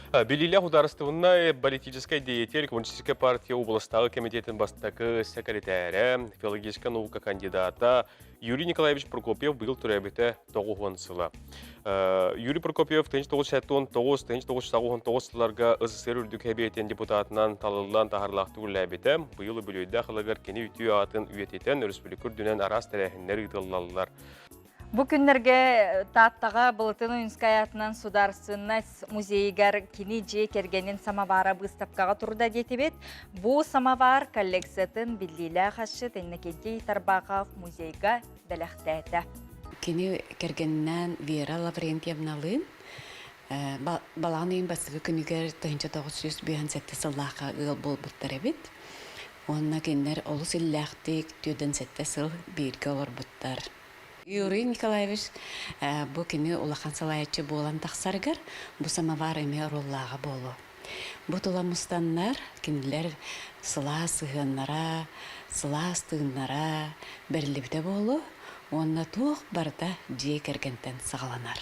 Билиилээх судаарыстыбаннай политическай деятель, Коммунистическай партия областааҕы комитетин бастакы сэкирэтээрэ, филологическай наука кандидата Юрий Николаевич Прокопьев быйыл төрөөбүтэ 90 сыла. Юрий Прокопьев 1979-1989 сылларга СССР үрдүк Сэбиэтин депутатынан талыллан таһарлаахтык үлэлээбитэ. Быйыл үбүлүөйдээх ылыгар кини үтүө аатын үйэтитэн өрөспүүбүлүкэ үрдүнэн араас тэрээһиннэр ыытыллаллар. Бу күннэргэ Тааттаҕа Былытын Ойуунскай аатынан Сударственность музейыгар кини дьиэ кэргэнин самовара быыстапкаҕа турда диэтибит. Бу самовар коллекциятын биллиилээх асчыт Иннокентий Тарбахов музейга бэлэхтээтэ. Кини кэргэнинээн Вера Лаврентьевналыын балаҕан ыйын бастакы күнүгэр 1957 сыллаахха ыал буолбуттар эбит. Уонна кинилэр олус иллээхтик 47 сыл бииргэ олорбуттар. Юрий Николаевич бу кини улахан салайааччы буолан тахсарыгар бу самовар эмиэ оруоллааҕа буолуо. Бу тула мустаннар кинилэр сылаас сыһыаннара, сылаас тыыннара бэриллибитэ буолуо уонна туох барыта дьиэ кэргэнтэн саҕаланар.